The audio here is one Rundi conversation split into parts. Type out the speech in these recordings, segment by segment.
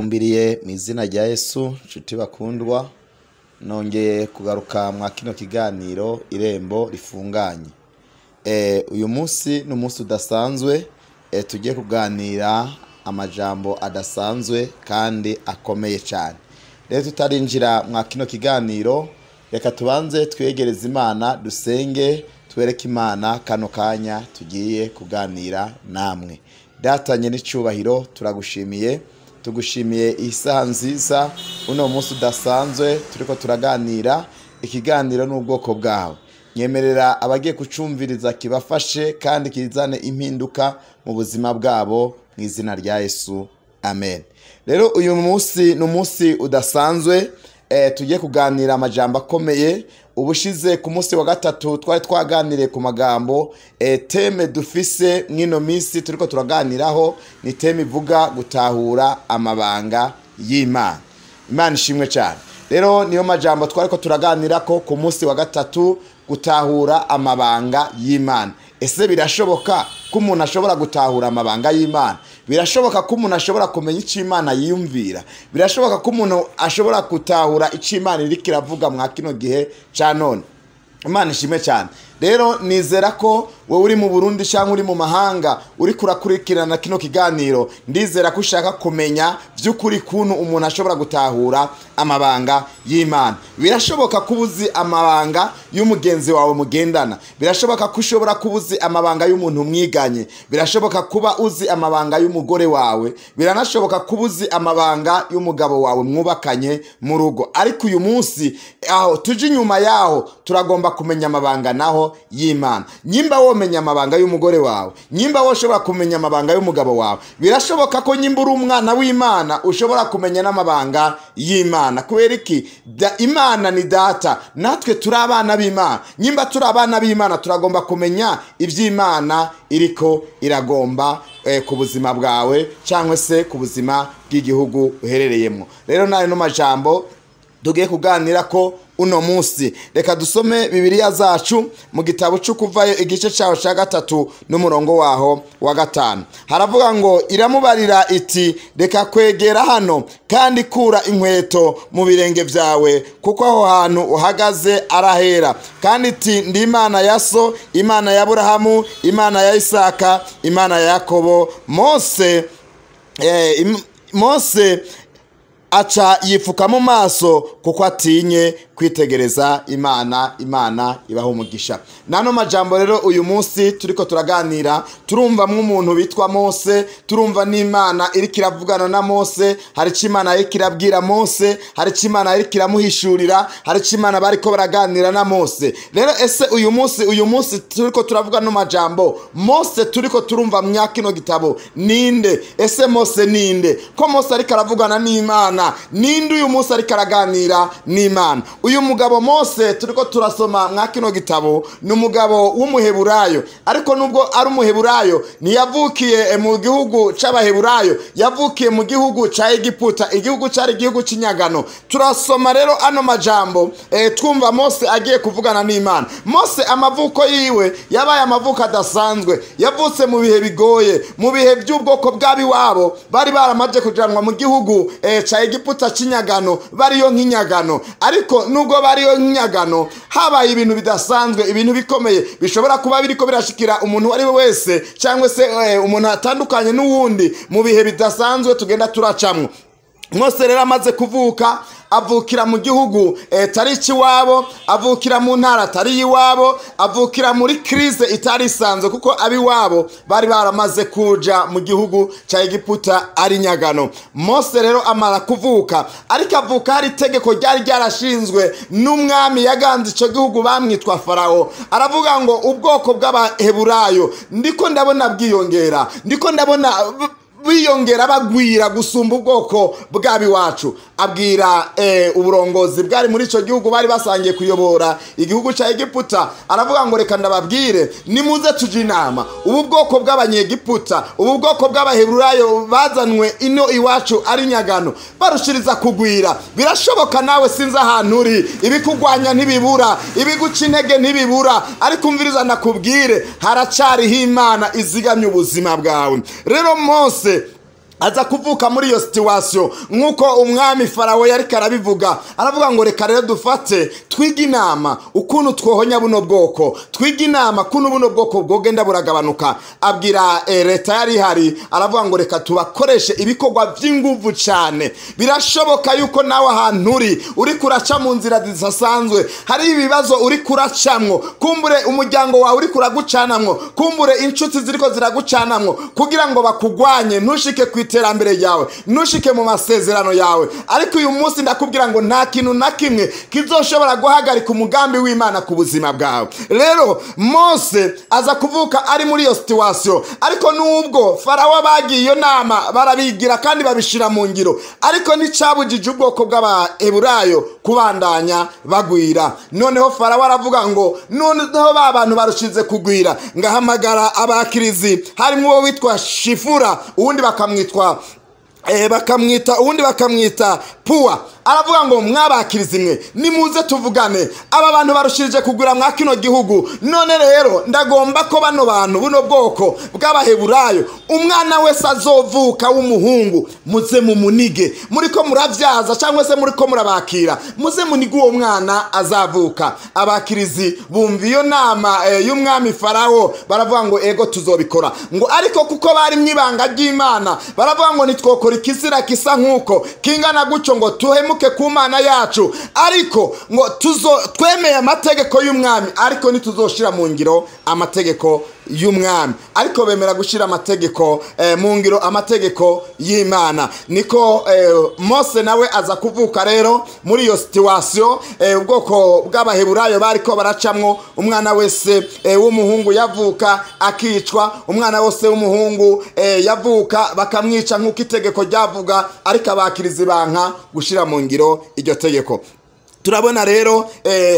Ndabagumbiriye mu izina rya Yesu, nshuti bakundwa, nongeye kugaruka mwa kino kiganiro Irembo Rifunganye. Uyu munsi ni umunsi udasanzwe, tugiye kuganira amajambo adasanzwe kandi akomeye cyane. Rero tutarinjira mwa kino kiganiro, reka tubanze twegereze Imana, dusenge, twereke Imana kano kanya tugiye kuganira namwe. Datanye n'icubahiro, turagushimiye, tugushimiye isaha nziza, uno munsi udasanzwe turiko turaganira ikiganiro n'ubwoko bwawe. Nyemerera abagiye kucumviriza kibafashe kandi kizane impinduka mu buzima bwabo mu izina rya Yesu, amen. Rero uyu munsi ni umunsi udasanzwe, tugiye kuganira amajambo akomeye. Ubushize ku munsi wa gatatu twari twaganiriye ku magambo, teme dufise mwino minsi turiko turaganiraho ni teme ivuga gutahura amabanga y'Imana. Imana ishimwe cyane. Rero niyo majambo twariko turaganirako ku munsi wa gatatu, gutahura amabanga y'Imana. Ese birashoboka ko umuntu ashobora gutahura amabanga y'Imana? Birashoboka ko umuntu ashobora kumenya icyo Imana yiyumvira? Birashoboka ko umuntu ashobora gutahura icyo Imana iriko iravuga mwa kino gihe ca none? Imana ishimwe cyane. Rero nizera ko wewe uri mu Burundi cyangwa uri mu mahanga uri kurakurikirana kino kiganiro, ndizera ko ushaka kumenya by'ukuri kuntu umuntu ashobora gutahura amabanga y'Imana. Birashoboka ko uzi amabanga y'umugenzi wawe mugendana. Birashoboka ko ushobora kuba uzi amabanga y'umuntu mwiganye. Birashoboka kuba uzi amabanga y'umugore wawe. Biranashoboka kuba uzi amabanga y'umugabo wawe mwubakanye mu rugo. Ariko uyu munsi aho tuje inyuma yaho turagomba kumenya amabanga naho y'Imana. Nyimba womenya amabanga y'umugore wawe, nyimba woshobora kumenya amabanga y'umugabo wawe, birashoboka ko nyimba uri umwana w'Imana ushobora kumenya n'amabanga y'Imana. Kubera iki? Imana ni data, natwe turi abana b'Imana. Nyimba turi abana b'Imana turagomba kumenya iby'Imana iriko iragomba ku buzima bwawe cyangwa se ku buzima bw'igihugu uherereyemo. Rero nayo no majambo tugiye kuganira ko uno munsi. Reka dusome Bibiliya zacu mu gitabo cy'Ukuvayo igice cyaho cya 3 n'umurongo waho wa 5. Haravuga ngo iramubarira iti reka kwegera hano kandi kura inkweto mu birenge byawe kuko aho hantu uhagaze arahera. Kandi iti ndi Imana ya so, Imana ya Aburahamu, Imana ya Isaka, Imana ya Yakobo. Mose aca yifuka mu maso kuko atinye kwitegereza Imana. Imana ibaho umugisha. Nano majambo rero uyu munsi turiko turaganira, turumva mw'umuntu bitwa Mose, turumva n'Imana iriko iravugana na Mose, hari icyo Imana iriko irabwira Mose, hari icyo Imana iriko iramuhishurira, hari icyo Imana bariko baraganira na Mose. Rero ese uyu munsi turiko turavuga no majambo, Mose turiko turumva mwa kino gitabo ninde? Ese Mose ninde? Ko Mose ariko aravugana n'Imana, ninde uyu munsi ariko araganira n'Imana? Uyu mugabo Mose turiko turasoma mwa kino gitabo ni umugabo w'umuheburayo, ariko nubwo ari umuheburayo ntiyavukiye mu gihugu c'abaheburayo, yavukiye mu gihugu ca Egiputa, igihugu cari igihugu c'inyagano. Turasoma rero ano majambo, twumva Mose agiye kuvugana n'Imana. Mose amavuko yiwe yabaye amavuko adasanzwe, yavutse mu bihe bigoye, mu bihe by'ubwoko bw'abiwabo bari baramaze kujanwa mu gihugu ca Egiputa c'inyagano, bariyo nk'inyagano. Ariko nubwo bariyo nk'inyagano habaye ibintu bidasanzwe, ibintu bikomeye bishobora kuba biriko birashikira umuntu ari we wese cyangwa se umuntu atandukanye n'uwundi mu bihe bidasanzwe tugenda turacamwo. Mose rero amaze kuvuka avukira mu gihugu tari iwabo, avukira mu ntara tari iwabo, avukira muri crise itari isanzwe kuko abiwabo bari baramaze kuja mu gihugu ca Egiputa ari nyagano. Mose rero amara kuvuka, ariko avuka hari itegeko ryari ryarashinzwe n'umwami yaganze ico gihugu bamwitwa Farao. Aravuga ngo ubwoko bw'abaheburayo ndiko ndabona bwiyongera, ndiko ndabona biyongera bagwira gusumba ubwoko bw'abiwacu. Abwira uburongozi bwari muri ico gihugu bari basangiye kuyobora igihugu ca Egiputa, aravuga ngo reka ndababwire nimuze tuje inama, ubu bwoko bw'abanyegiputa, ubu bwoko bw'abaheburayo bazanwe ino iwacu ari nyagano, barushiriza kugwira. Birashoboka nawe sinzi ahantu uri, ibikugwanya ntibibura, ibiguca intege ntibibura, ariko umviriza ndakubwire haracariho Imana izigamye ubuzima bwawe. Rero Mose aza kuvuka muri iyo situation nk'uko umwami Farawo yari karabivuga. Aravuga ngo reka rero dufate twige inama ukuntu twohonya buno bwoko, twige inama kuntu buno bwoko bwogenda buragabanuka. Abwira leta yari ihari, aravuga ngo reka tubakoreshe ibikorwa by'inguvu cyane. Birashoboka yuko nawe ahantu uri kuraca mu nzira zidasanzwe, hari ibibazo uri kuracamwo, kumbure umuryango wawe uri kuragucanamwo, kumbure inshuti ziriko ziragucanamwo kugira ngo bakugwanye ntushike ku iterambere ryawe, ntushike mu masezerano yawe. Ariko uyu munsi ndakubwira ngo nta kintu na kimwe kizoshobora guhagarika umugambi w'Imana ku buzima bwawe. Rero Mose aza kuvuka ari muri iyo situation, ariko nubwo Farawo bagiye iyo nama barabigira kandi babishira mu ngiro, ariko nticabujije ubwoko bw'Abaheburayo kubandanya bagwira. Noneho Farawo aravuga ngo noneho ba bantu barushize kugwira, ngahamagara abakirizi, harimo uwo witwa Shifura, uwundi bakamwita Puwa. Aravuga ngo mwabakirizi mwe nimuze tuvugane, aba bantu barushirije kugura mwa kino gihugu, none rero ndagomba ko bano bantu buno bwoko bw'Abaheburayo umwana wese azovuka w'umuhungu muze mumunige, muriko muravyaza cyangwa se muriko murabakira, muze munige uwo mwana azavuka. Abakirizi bumva iyo nama y'umwami Farawo, baravuga ngo ego tuzobikora. Ngo ariko kuko bari mwibanga ry'Imana, baravuga ngo nitwokora ikizira kisa nkuko kingana gucyo ngo tuhemuke ku Mana yacu, ariko ngo twemeye amategeko y'umwami, ariko ntituzoshira mu ngiro amategeko y'umwami. Ariko bemera gushira amategeko mu ngiro amategeko y'Imana. Niko Mose nawe aza kuvuka rero muri iyo situation. Ubwoko bw'Abaheburayo bariko baracamwo, umwana wese w'umuhungu yavuka akicwa, umwana wose w'umuhungu yavuka bakamwica nk'uko itegeko ryavuga, ariko abakirizi banka gushira mu ngiro iryo tegeko. Turabona rero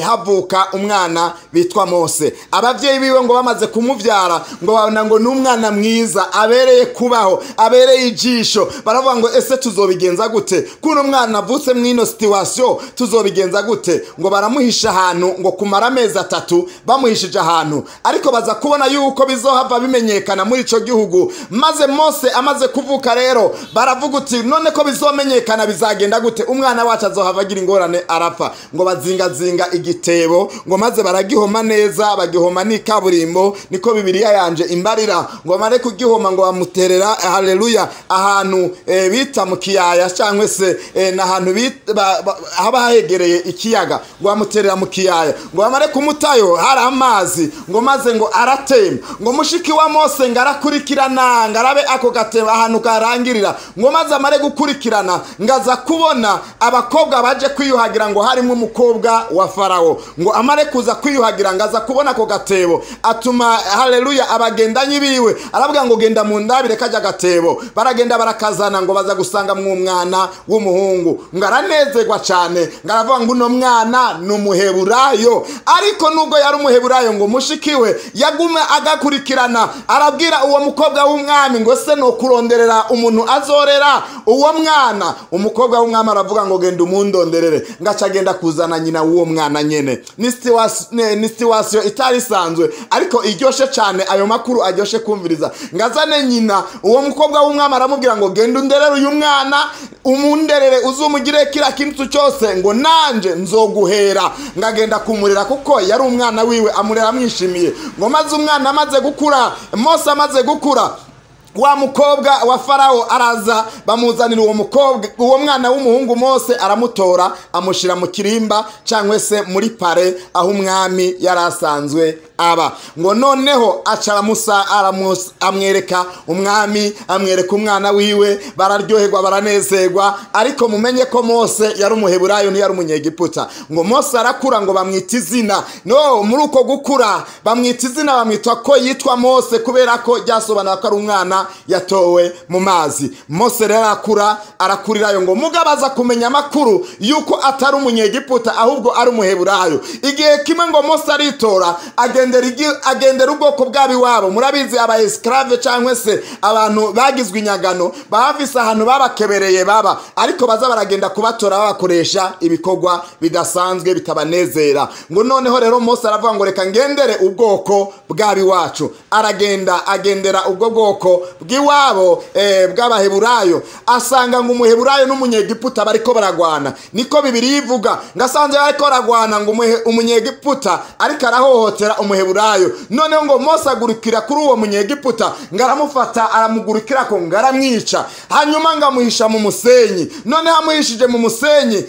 havuka umwana bitwa Mose. Abavyeyi biwe ngo bamaze kumuvyara ngo babona ngo n'umwana mwiza abereye kubaho, abereye ijisho. Baravuga ngo ese tuzobigenza gute kuno umwana avutse mwino situation, tuzobigenza gute? Ngo baramuhisha ahantu ngo kumara amezi 3 bamuhishije ahantu, ariko baza kubona yuko bizohava bimenyekana muri ico gihugu. Maze Mose amaze kuvuka rero baravuga uti none ko bizomenyekana bizagenda gute, umwana wacu azohava agira ingorane arapfa. Ngo bazingazinga igitebo ngo maze baragihoma neza, bagihoma n'ikaburimbo, niko Bibiliya yanje imbarira. Ngo mare kugihoma ngo bamuterera, haleluya, ahantu bita mu kiyaya cyangwa se n'ahantu haba hegereye ikiyaga, ngo bamuterera mu kiyaya. Ngo bamare kumutayo hari amazi, ngo maze ngo aratemba. Ngo mushiki wa Mose ngo arakurikirana ngo arabe ako gatemba ahantu karangirira. Ngo maze amare gukurikirana ngaza kubona abakobwa baje kwiyuhagira, ngo hari umukobwa wa Farawo. Ngo amare kuza kwiyuhagira ngaza kubona ako gatebo, atuma haleluya abagendanyi biwe, aravuga ngo genda mu ndabire kajya gatebo. Baragenda barakazana ngo baza gusanga mu mwana w'umuhungu. Ngo aranezerwa cyane, ngo aravuga ngo uno mwana ni umuheburayo. Ariko nubwo yari umuheburayo ngo mushikiwe yagume agakurikirana, arabwira uwo mukobwa w'umwami ngo se no kuronderera umuntu azorera uwo mwana. Umukobwa w'umwami aravuga ngo genda umundonderere, ngaca agenda kuzana nyina w'uwo mwana nyene. Ni situation itari isanzwe, ariko iryoshe cyane, ayo makuru aryoshe kumviriza. Ngazane nyina uwo mukobwa w'umwami aramubwira ngo genda underere uyu mwana, umunderere uzumugire kira kintu cyose, ngo nanje nzoguhera. Ngagenda kumurera kuko yari umwana wiwe, amurera amwishimiye. Ngo maze umwana amaze gukura, Mose amaze gukura, wa mukobwa wa Farawo araza bamuzanira uwo mukobwa, uwo mwana w'umuhungu. Mose aramutora amushira mu kirimba cyangwa se muri pare aho umwami yarasanzwe aba. Ngo noneho acara Musa amwereka umwami, amwereka umwana wiwe, bararyoherwa baranezerwa. Ariko mumenye ko Mose yari umuheburayo ntiyari umunyegiputa. Ngo Mose arakura ngo bamwita izina. No muri uko gukura bamwita izina, bamwita ko yitwa Mose kubera ko ryasobanura ko ari umwana yatowe mu mazi. Mose rero arakura, arakurirayo. Ngo mugabaza kumenya amakuru yuko atari umunyegiputa ahubwo ari umuheburayo. Igihe kimwe ngo Mose aritora agendera ubwoko bw'abiwabo. Murabizi aba esclave cyangwa se abantu bagizwe inyagano bafise ahantu babakebereye baba, ariko baza baragenda kubatora babakoresha ibikorwa bidasanzwe bitabanezera. Ngo noneho rero Mose aravuga ngo reka ngendere ubwoko bw'abiwacu. Aragenda agendera ubwo bwoko bw'iwabo bw'abaheburayo, asanga ngo umuheburayo n'umunyegiputa bariko baragwana. Niko Bibiliya ivuga, ngasanze bariko baragwana, ngo umunyegiputa ariko arahohotera umuheburayo. Noneho ngo Mose agurukira kuri uwo munyegiputa, ngo aramufata aramugurukira ko ngo aramwica, hanyuma ngo amuhisha mu musenyi. Noneho amuhishije mu musenyi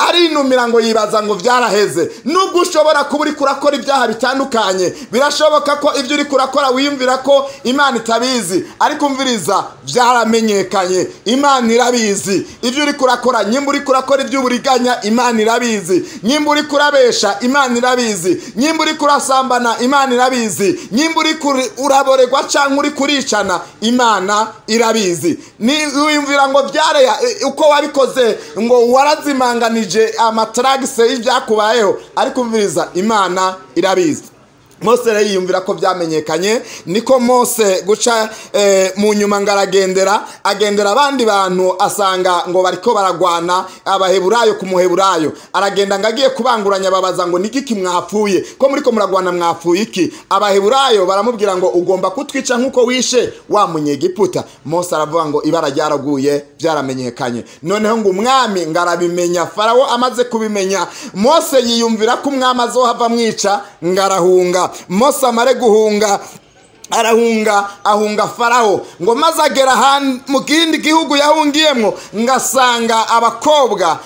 arinumira, ngo yibaza ngo vyaraheze. Nubwo ushobora kuba uriko urakora ibyaha bitandukanye, birashoboka ko ibyo uriko urakora wiyumvira ko Imana itabizi, ariko umviriza, vyaramenyekanye, Imana irabizi ibyo uriko urakora. Nyimba uriko urakora iby'uburiganya, Imana irabizi. Nyimba uriko urabesha, Imana irabizi. Nyimba uriko urasambana, Imana irabizi. Nyimba uriko uraboregwa canke uriko uricana, Imana irabizi. Ni wiyumvira ngo vyareya uko wabikoze, ngo warazimanganije amatragise y'ivyakubayeho, ariko umviriza, Imana irabizi. Mose rero yiyumvira ko vyamenyekanye. Niko Mose guca mu nyuma ngo aragendera, agendera abandi bantu, asanga ngo bariko baragwana, abaheburayo ku muheburayo. Aragenda ngo agiye kubanguranya, babaza ngo niki mwapfuye, ko muriko muragwana, mwapfuye iki? Abaheburayo baramubwira ngo ugomba kutwica nkuko wishe wa munyegiputa. Mose aravuga ngo ibara ryaraguye, vyaramenyekanye. Noneho ngo umwami ngo arabimenya. Farawo amaze kubimenya, Mose yiyumvira ko umwami azohava amwica, ngo arahunga. Mose amare guhunga, arahunga, ahunga Farawo, ngo maze agera mu kindi gihugu yahungiyemwo, ngasanga abakobwa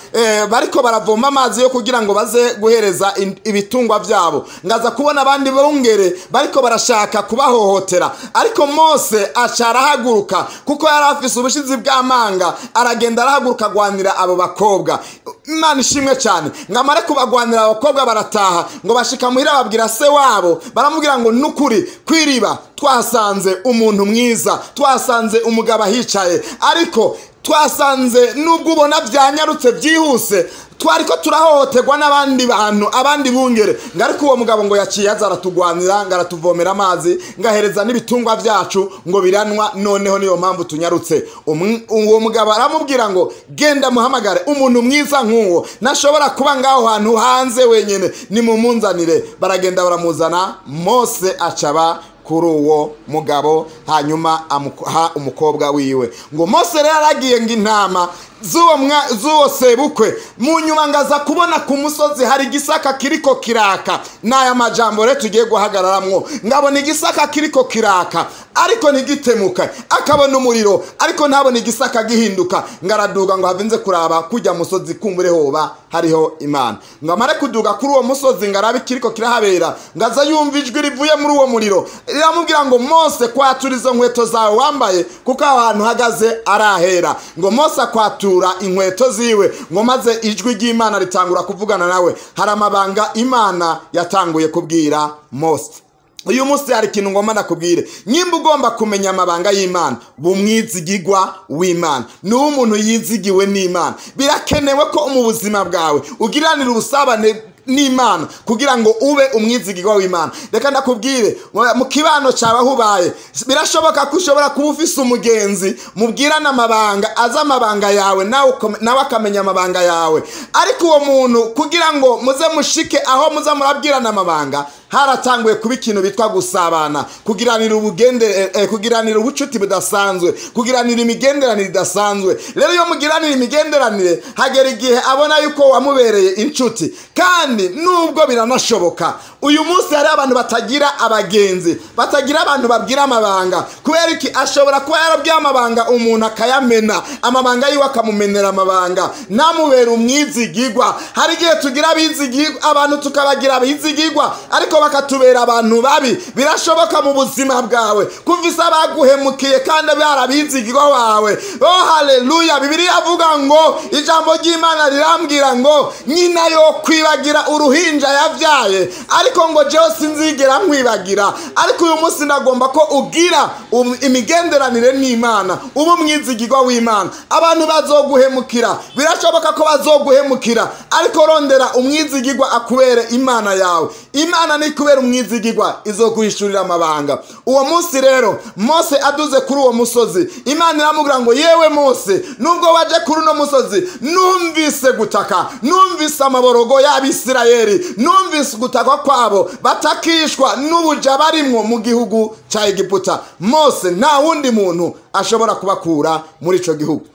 bariko baravoma amazi yo kugira ngo baze guhereza ibitungwa vyabo, ngaza kubona abandi bungere bariko barashaka kubahohotera. Ariko Mose aca arahaguruka, kuko yari afise ubushizi bw'amanga, aragenda arahaguruka agwanira abo bakobwa. Imana ishimwe cyane. Ngamare kubagwanira, abakobwa barataha, ngo bashika muhira babwira se wabo, baramubwira ngo nukuri kwiriba twasanze umuntu mwiza, twasanze umugabo ahicaye, ariko twasanze nubwo ubona byanyarutse byihuse, twariko turahohoterwa n'abandi bantu, abandi bungere, ngo ariko uwo mugabo ngo yaciye aza aratugwanira, ngo aratuvomera amazi, ngahereza n'ibitungwa vyacu ngo biranwa, noneho niyo mpamvu tunyarutse. Uwo mugabo aramubwira ngo genda muhamagare umuntu mwiza nk'uwo, nashobora kuba ngaho hantu hanze wenyene, nimumunzanire. Baragenda baramuzana. Mose acaba kuri uwo mugabo, hanyuma amuha umukobwa wiwe. Ngo Mose rero aragiye ngo intama z'uwo sebukwe, mu nyuma ngaza kubona ku musozi hari igisaka kiriko kiraka. N'aya majambo rero tugiye guhagararamwo. Ngabona igisaka kiriko kiraka ariko ntigitemuka, akabona umuriro ariko ntabona igisaka gihinduka. Ngaraduga ngo havinze kuraba kujya musozi, kumbure hoba hariho Imana. Ngo amare kuduga kuri uwo musozi ngo arabe ikiriko kirahabera, ngaza yumva ijwi rivuye muri uwo muriro riramubwira ngo Mose, kwatura izo nkweto zawe wambaye, kuko aho hantu uhagaze arahera. Ngo Mose akwatura inkweto ziwe, ngo maze ijwi ry'Imana ritangura kuvugana nawe. Hari amabanga Imana yatanguye kubwira Mose. Uyu munsi hari ikintu ngomba ndakubwire. Nyimba ugomba kumenya amabanga y'Imana, bumwizigirwa w'Imana ni umuntu yizigiwe n'Imana. Birakenewe ko mu buzima bwawe ugiranira ubusabane n'Imana kugira ngo ube umwizigirwa w'Imana. Reka ndakubwire, mu kibano cyawe aho ubaye, birashoboka ko ushobora kuba ufise umugenzi mubwirana amabanga, azi amabanga yawe, nawe akamenya amabanga yawe. Ariko uwo muntu kugira ngo muze mushike aho muze murabwirana amabanga, haratanguye kuba ikintu bitwa gusabana, kugiranira ubugende, kugiranira ubucuti budasanzwe, kugiranira imigenderanire idasanzwe. Rero iyo mugiranira imigenderanire, hagera igihe abona yuko wamubereye inshuti. Kandi nubwo biranashoboka, uyu munsi hari abantu batagira abagenzi, batagira abantu babwira amabanga. Kubera iki? Ashobora kuba yarabwiye amabanga umuntu akayamena, amabanga yiwe akamumenera amabanga, namubera umwizigirwa. Hari igihe tugira abizigirwa, abantu tukabagira abizigirwa, ariko bakatubera abantu babi. Birashoboka mu buzima bwawe kumvisa baguhemukiye kandi barabizigirwa wawe. Oh haleluya! Bibiliya avuga ngo ijambo ry'Imana rirambwira ngo nyina yo kwibagira uruhinja yavyaye, ariko ngo jewe sinzigera nkwibagira. Ariko uyu munsi ndagomba ko ugira imigenderanire n'Imana, uba umwizigirwa w'Imana. Abantu bazoguhemukira, birashoboka ko bazoguhemukira, ariko rondera umwizigirwa akubere Imana yawe. Imana ni Nikubera umwizigirwa izoguhishurira amabanga. Uwo munsi rero Mose aduze kuri uwo musozi, Imana iramubwira ngo yewe Mose, nubwo waje kuri uno musozi, numvise gutaka, numvise amaborogo y'Abisirayeli, numvise gutaka kwabo batakishwa n'ubuja barimwo mu gihugu cya Egiputa. Mose nta wundi muntu ashobora kubakura muri ico gihugu.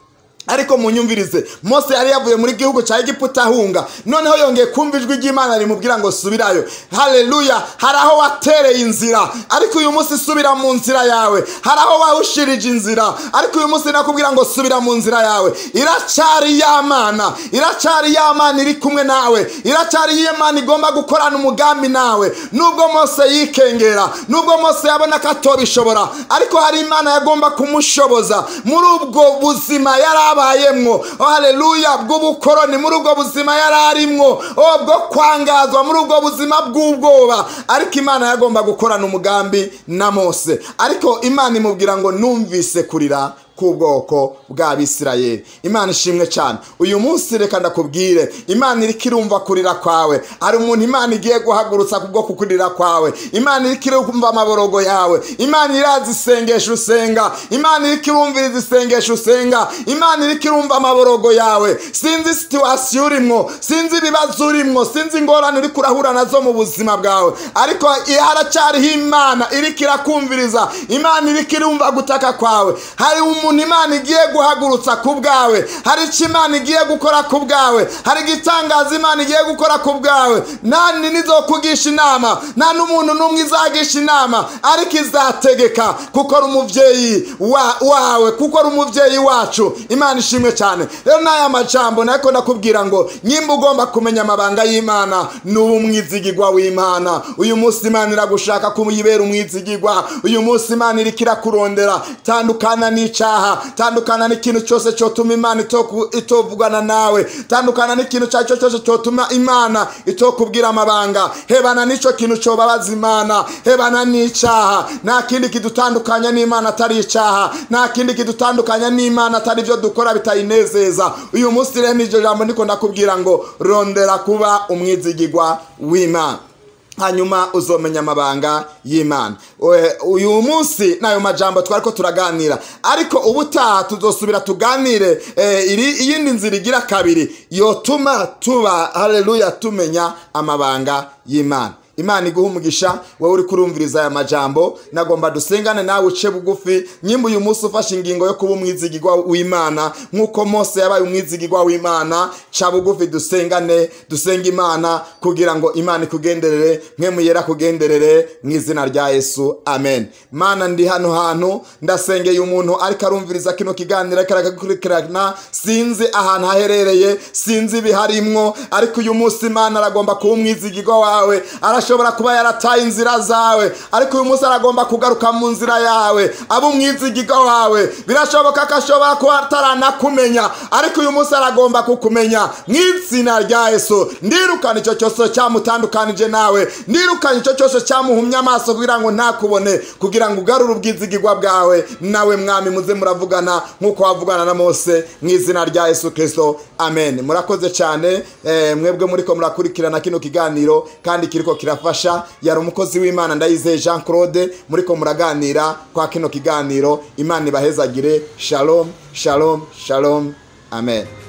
Ariko munyumvirize, Mose yari yavuye muri gihugu cya Egiputa ahunga, noneho yongeye kumva ijwi ry'Imana rimubwira ngo subirayo. Haleluya! Hari aho watereye inzira, ariko uyu munsi subira mu nzira yawe. Hari aho wahushirije inzira, ariko uyu munsi nakubwira ngo subira mu nzira yawe. Iracari ya Mana, iracari ya Mana iri kumwe nawe, iracari ya Mana igomba gukorana umugambi nawe. Nubwo Mose yikengera, nubwo Mose yabona ko atobishobora, ariko hari Imana yagomba kumushoboza muri ubwo buzima yari abayemwo. Oh haleluya, bw'ubukoroni, muri ubwo buzima yari arimwo, oh bwo kwangazwa, muri ubwo buzima bw'ubwoba, ariko Imana yagomba gukorana umugambi na Mose. Ariko Imana imubwira ngo numvise kurira k'ubwoko bw'Abisirayeli. Imana ishimwe cyane. Uyu munsi reka ndakubwire, Imana iriko irumva kurira kwawe. Hari umuntu Imana igiye guhagurutsa kubwo kukurira kwawe. Imana iriko irumva amaborogo yawe. Imana irazi isengesho usenga. Imana iriko irumviriza isengesho usenga. Imana iriko irumva amaborogo yawe. Sinzi situation urimwo, sinzi ibibazo urimwo, sinzi ingorane uriko urahura nazo mu buzima bwawe, ariko haracyariho Imana iriko irakumviriza. Imana iriko irumva gutaka kwawe. Hari umuntu Imana igiye guhagurutsa ku bwawe, hari icyo Imana igiye gukora ku bwawe, hari igitangaza Imana igiye gukora ku bwawe. Nta nizokugisha inama, nta n'umuntu n'umwe izagisha inama, ariko izategeka kuko ari umuvyeyi wawe, kuko ari umuvyeyi wacu. Imana ishimwe cyane. Rero n'aya majambo nako ndakubwira ngo nyimba ugomba kumenya amabanga y'Imana, nuba umwizigirwa w'Imana. Uyu munsi Imana iragushaka kumuyibera umwizigirwa. Uyu munsi Imana iriko irakurondera. Tandukana n'icaha, tandukana n'ikintu cyose cyotuma Imana itovugana nawe, tandukana n'ikintu cyacyo cyose cyotuma Imana itokubwira amabanga. Hebana n'ico kintu cyobabaza Imana, hebana n'icaha. Nta kindi kidutandukanya n'Imana atari icaha, nta kindi kidutandukanya n'Imana atari ibyo dukora bitayinezeza. Uyu munsi rero n'iryo jambo ndiko ndakubwira ngo rondera kuba umwizigirwa w'Imana, hanyuma uzomenya amabanga y'Imana. Uyu munsi nayo majambo twariko turaganira, ariko ubutaha tuzosubira tuganire iyindi nzira igira kabiri yotuma tuba, haleluya, tumenya amabanga y'Imana. Imana iguhe umugisha wowe uri kurumviriza aya majambo. Nagomba dusengane nawe uce bugufi. Nyimba uyu munsi ufashe ingingo yo kuba umwizigirwa w'Imana nkuko Mose yabaye umwizigirwa w'Imana, ca bugufi dusengane, dusenge Imana kugira ngo Imana ikugenderere, mwe muyera kugenderere mu izina rya Yesu, amen. Mana, ndi hano hantu ndasengeye umuntu ariko arumviriza kino kiganiro, ariko arakurikirana, sinzi ahantu aherereye, sinzi ibiharimwo, ariko uyu munsi Imana aragomba kuba umwizigirwa wawe. Arashobora kuba yarataye inzira zawe, ariko uyu munsi aragomba kugaruka mu nzira yawe, aba umwizigirwa wawe. Birashoboka ko ashobora kuba ataranakumenya, ariko uyu munsi aragomba kukumenya mu izina rya Yesu. Ndirukana icyo cyose cyamutandukanije nawe, ndirukana icyo cyose cyamuhumye amaso kugira ngo ntakubone, kugira ngo ugarure ubwizigirwa bwawe nawe Mwami, muze muravugana nkuko wavugana na Mose mu izina rya Yesu Kristo, amen. Murakoze cyane mwebwe muriko murakurikirana kino kiganiro kandi kiriko kirafasha. Yari umukozi w'Imana Ndayizeye Jean Claude muriko muraganira kwa kino kiganiro. Imana ibahezagire. Shalom, shalom, shalom, amen.